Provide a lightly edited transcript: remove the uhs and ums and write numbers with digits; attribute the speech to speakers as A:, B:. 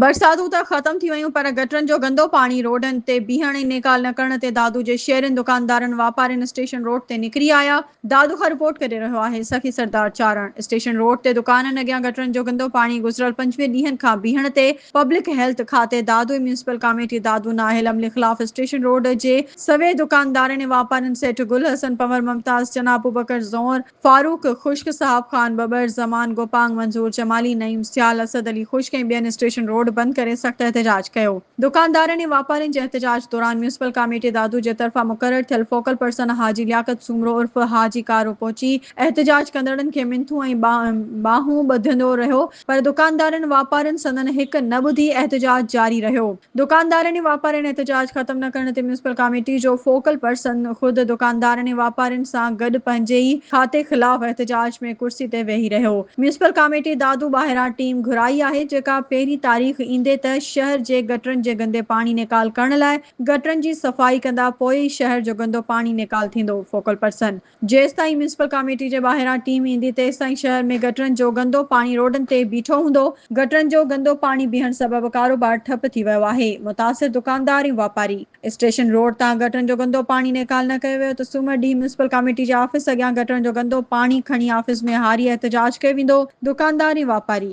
A: برساتون ته ختم ٿي ويون پر گٽرن جو گندو پاڻي روڊن تي بيهڻ ۽ نيڪال نه ڪرڻ تي دادو جي شهرين، دڪاندارن، واپارين اسٽيشن روڊ تي نڪري آيا. دادو کان رپورٽ ڪري رهيو آهي سخي سردار چارڻ. اسٽيشن روڊ تي دڪانن اڳيان گٽرن جو گندو پاڻي گذريل 25 ڏينهن کان بيهڻ تي پبلڪ هيلٿ کاتي دادو ۽ ميونسپل ڪاميٽي دادو نااهل عملي خلاف اسٽيشن روڊ جي سوين دڪاندارن ۽ واپارين سيٺ گل حسن پنور، ممتاز چنا، ابوبڪر زئور، فاروق خشڪ، صاحب خان ٻٻر، زمان گوپانگ، منظور جمالي، نعيم سيال، اسد علي خشڪ ۽ ٻين اسٽيشن روڊ بند ڪري سخت احتجاج ڪيو. دڪاندارن ۽ واپارين جي احتجاج دوران ميونسپل ڪاميٽي دادو جي طرفان مقرر ٿيل فوڪل پرسن حاجي لياقت سومرو عرف حاجي ڪارو پهچي احتجاج ڪندڙن کي منٿون ۽ ٻانهون ٻڌندو رهيو پر دڪاندارن واپارين سندن هڪ نه ٻڌي احتجاج جاري رهيو. دڪاندارن ۽ واپارين احتجاج ختم نه ڪرڻ تي ميونسپل ڪاميٽي جو فوڪل پرسن خود دڪاندارن ۽ واپارين سان گڏ پنهنجي ئي کاتي خلاف احتجاج ۾ ڪرسي تي ويهي رهيو. ميونسپل ڪاميٽي دادو ٻاهران ٽيم گهرائي آهي جيڪا پهرين تاريخ ايندي ته شهر جي گٽرن جي گندي پاڻي نيڪال ڪرڻ لاء گٽرن جي صفائي ڪندا پوء ئي شهر جو گندو پاڻي نيڪال ٿيندو. فوڪل پرسن جيستائين ميونسپل ڪاميٽي جي ٻاهران ٽيم ايندي تيستائين شهر ۾ گٽرن جو گندو پاڻي روڊن تي بيٺو هوندو، گٽرن جو گندو پاڻي بيهڻ سبب ڪاروبار ٺپ ٿي ويو آهي، متاثر دڪاندار ۽ واپاري. اسٽيشن روڊ تان گٽرن جو گندو پاڻي نيڪال نه ڪيو ويو ته سومر ڏينهن ميونسپل ڪاميٽي جي آفيس اڳيان گٽرن جو گندو پاڻي کڻي آفيس ۾ هاري احتجاج ڪيو ويندو، دڪاندار ۽ واپاري.